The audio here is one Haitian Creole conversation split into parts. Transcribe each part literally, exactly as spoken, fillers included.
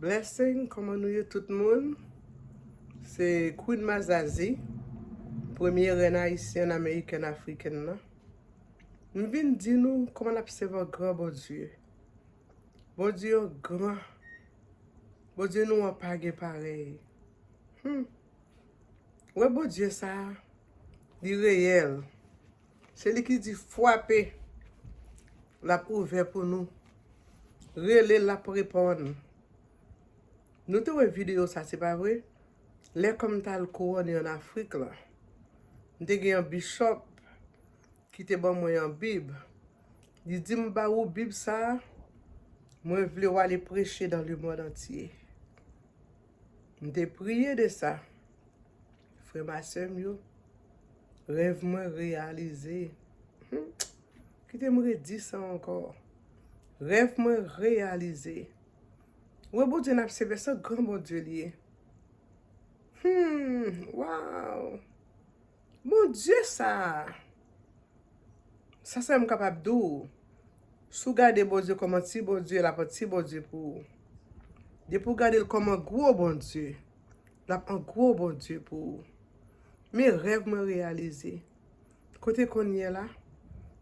Blessing, kòman nou ye tout moun? Se Queen Mazazi, premye rèn ayisyèn amerikèn afrikèn nan. M vin di nou kòman n ap sèvi yon gran Bondye. Bondye yo gran. Bondye nou an pa gen parèy. Hmm. Wè Bondye sa a, li reyèl. Se li ki di frape, l ap ouvè pou nou. Rele, l ap reponn. Nou te wè videyo sa, se pa vre? Lè kòm m t al kouwone ann Afrik la, m te gen yon bishop ki te ban mwen yon bib. Li di m, "M ba ou bib sa a, mwen vle w ale preche dans le monde entier." M te priye de sa. Frè m a sè m yo, rèv mwen reyalize. Hmm. Kite m redi sa ankò. Rèv mwen reyalize. Wè Bondye n ap sèvi, se gran Bondye li ye. Hmm, waw. Bondye sa a. Sa sèl m kapab di w. Si w gade Bondye kòm yon ti Bondye, l ap yon ti Bondye pou ou. Depi w gade l kòm yon gwo Bondye, l ap yon gwo Bondye pou ou. Men rèv mwen reyalize. Kote kounye a la,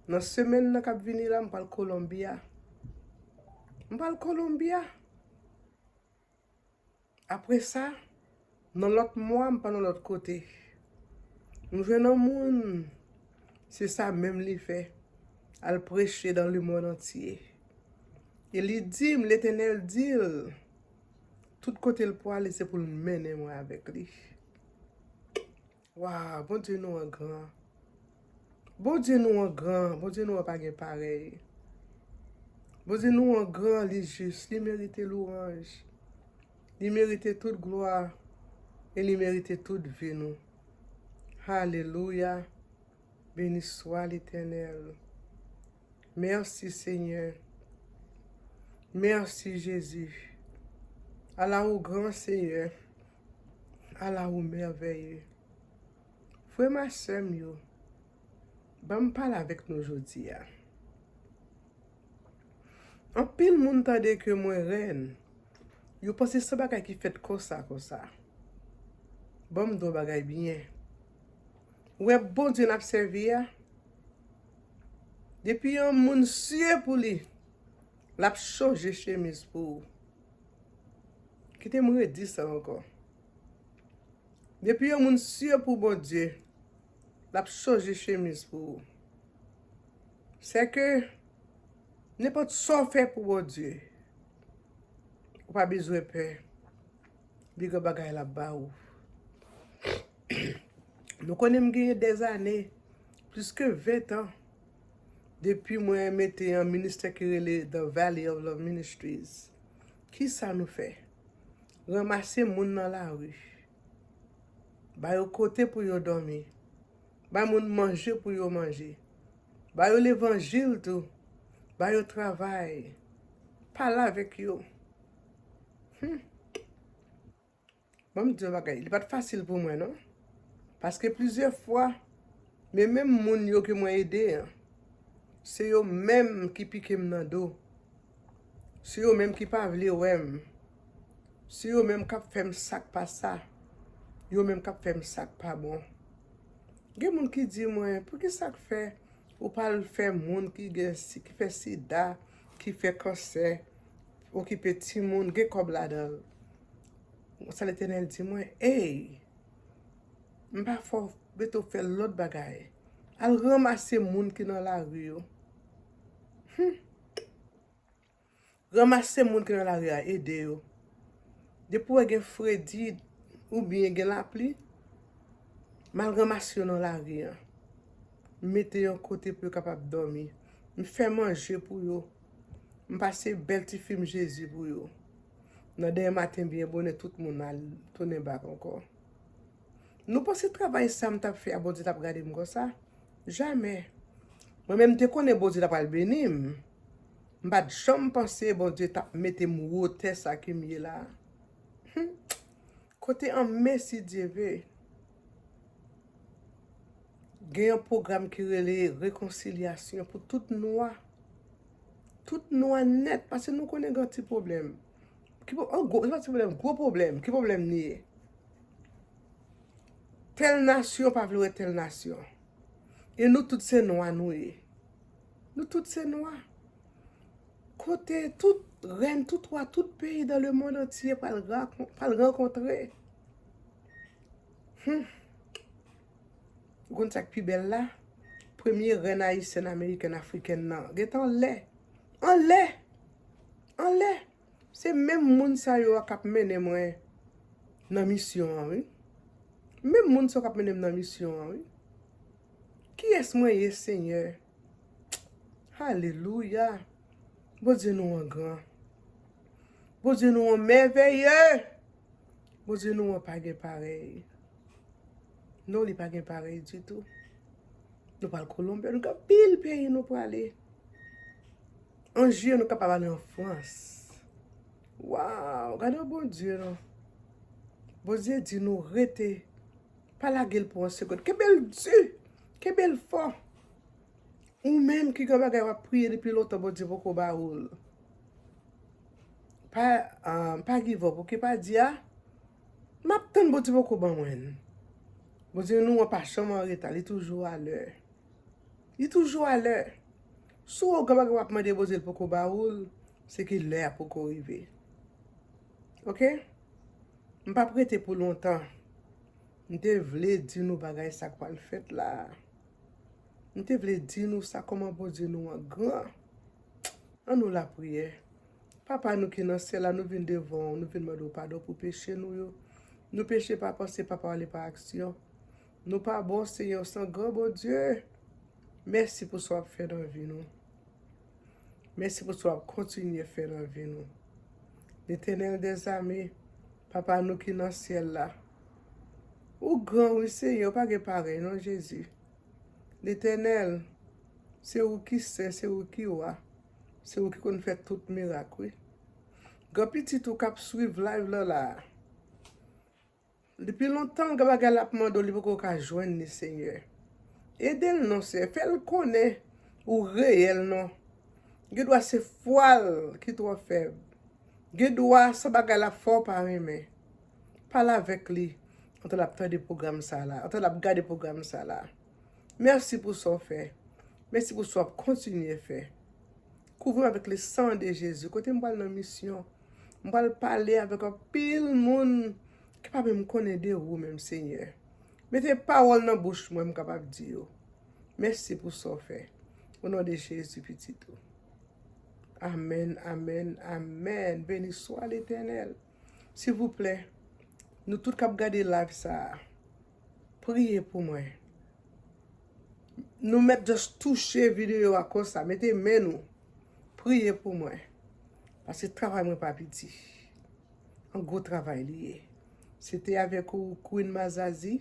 nan semèn nan k ap vini la, m pral Kolonbya. M pral Kolonbya. Apre sa, nan lòt mwa, m pral nan lòt kote. M jwenn yon moun, se sa menm li fè, al preche dans le monde entier. E li di m, Letènèl di l, tout kote l pwale, se pou l mennen mwen avèk li. Waw, Bondye nou an gran. Bondye nou an gran, Bondye nou an pa gen parèy. Bondye nou an gran, li jis, li merite lwanj. Li merite tout glwa e li merite tout vi nou. Alelouya. Beni swa Letènèl. Mèsi, Senyè. Mèsi, Jezi. Ala ou gran, Senyè. Ala ou mèvèye. Frè m a sè m yo, ban m pale avèk nou jodi a. Anpil moun tande ke mwen rèn, yo panse se bagay ki fèt konsa, konsa. Ban m di w bagay byen. Ou wè Bondye n ap sèvi a, depi yon moun sye pou li, l ap chanje chemiz pou ou. Kite m redi sa ankò. Depi yon moun sye pou Bondye, l ap chanje chemiz pou ou. Sèke, nenpòt sa w fè pou Bondye, ou pa bezwen pè. Li gen bagay l ap ba ou. Nou konnen m genyen dèzane, plis ke ven tan, depi mwen mete yon ministè ki rele The Valley of Love Ministries. Kisa nou fè? Ranmase moun nan lari. Ba yo kote pou yo dòmi. Ba moun manje pou yo manje. Ba yo levanjil tou. Ba yo travay. Pale avèk yo. Hmm. Ban m di yon bagay, li pa t fasil pou mwen, non. Paske plizyè fwa, men menm moun yo ke mwen ede an, se yo menm ki pike m nan do. Se yo menm ki pa vle wè m. Se yo menm k ap fè m sa k pa sa. Yo menm k ap fè m sa k pa bon. Gen moun ki di mwen, "Poukisa k fè ou pa al fè moun ki gen si, ki fè sida, ki fè kansè, okipe timoun, gen kòb ladan l?" Sa Letènèl di mwen, "Ey, m pa fè w, mete w fè lòt bagay. Al ranmase moun ki nan lari yo." Hmm. Ranmase moun ki nan lari a, ede yo. Depi w wè gen fredi oubyen gen lapli, m al ranmase yo nan lari a. M mete yo yon kote pou yo kapab dòmi. M fè manje pou yo. M pase bèl ti fim Jezi pou yo. Nan demen maten byen bonè, tout moun al tounen bak ankò. Nou panse travay sa m t ap fè a, Bondye t ap gade m konsa? Jamè. Mwen menm, m te konnen Bondye t ap pral beni m. M pa t janm panse Bondye t ap mete m wotè sa ke m ye la. Hmm. Kote an men, si Dye ve, gen yon pwogram ki rele rekonsilyasyon pou tout nwa. Tout nwa nèt, paske nou konnen gen ti pwoblèm. Ki pwoblèm? Gwo pwoblèm. Ki pwoblèm li ye? Tèl nasyon pa vle wè tèl nasyon. E nou tout se nwa nou ye. Nou tout se nwa. Kote tout rèn, tout wa, tout peyi dan le mond antye pral rankon- pral rankontre. Hmm. Ou konn sa k pi bèl la? Premye rèn ayisyèn, amerikèn, afrikèn nan gentan anlè. Anlè! Anlè! Se menm moun sa yo a k ap mennen mwen nan misyon an, wi. Menm moun sa yo k ap mennen m nan misyon an, wi. Kiyès mwen ye, Senyè? Alelouya! Bondye nou an gran. Bondye nou an mèvèye. Bondye nou an pa gen parèy. Non, li pa gen parèy ditou. Nou pral Kolonbi, nou gen anpil peyi nou prale. An jiyè, nou kapab ale an Frans. Waw, gade yon Bondye, non. Bondye di nou rete. Pa lage l pou yon segonn. Kenbe l di. Kenbe l fò. Ou menm ki gen bagay w ap priye depi lontan, Bondye poko ba ou l. Pa, ah, pa give up, oke? Pa di, a, m ap tann, Bondye poko ban mwen l. Bondye nou an pa janm an reta, li toujou alè. Li toujou alè. Si w gen bagay w ap mande Bondye, l poko ba ou l, se ke lè a poko rive. Oke? M p ap rete pou lontan. M te vle di nou bagay sa k pral fèt la. M te vle di nou sa, kòman Bondye nou an gran. Ann nou lapriyè. Papa nou ki nan syèl la, nou vin devan w, nou vin mande w padon pou peche nou yo. Nou peche pa panse, pa pawòl e pa aksyon. Nou pa bon, Senyè, w se yon gran Bondye. Mèsi pou sa w ap fè nan vi nou. Mèsi pou sa w ap kontinye fè nan vi nou. Letènèl dèzame, Papa nou ki nan syèl la. Ou gran, wi, Senyè, ou pa gen parèy, non, Jezi. Letènèl, se ou ki sen, se ou ki wa. Se ou ki konn fè tout mirak, wi. Gran pitit ou k ap swiv live lan la a. Depi lontan, gen bagay l ap mande w, li poko ka jwenn li, Senyè. Ede l non, Senyè. Fè l konnen ou reyèl non. Gen dwa se fwa l ki twò fèb. Gen dwa se bagay l ap fè w pa renmen. Pale avèk li antan l ap tande pwogram sa la, antan l ap gade pwogram sa la. Mèsi pou sa w fè. Mèsi pou sa w ap kontinye fè. Kouvri m avèk le sang de Jésus. Kote m pral nan misyon, m pral pale avèk anpil moun ki pa menm konnen de ou menm, Senyè. Mete pawòl nan bouch mwen, m kapab di yo. Mèsi pou sa w fè. O non de Jezi, pitit ou. Amèn, amèn, amèn. Beni swa Letènèl. Silvouplè, nou tout k ap gade live sa a, priye pou mwen. Nou mèt just touche videyo a konsa, mete men nou. Priye pou mwen. Paske travay mwen pa piti. Yon gwo travay li ye. Se te avèk ou, Queen Mazazi.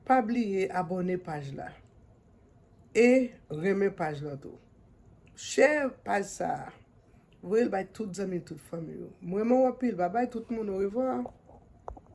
Pa bliye abòne paj la. E renmen paj la tou. Share paj sa a. Voye l bay tout zanmi, tout fanmi yo. M renmen w anpil. Babay tout moun. Orevwa.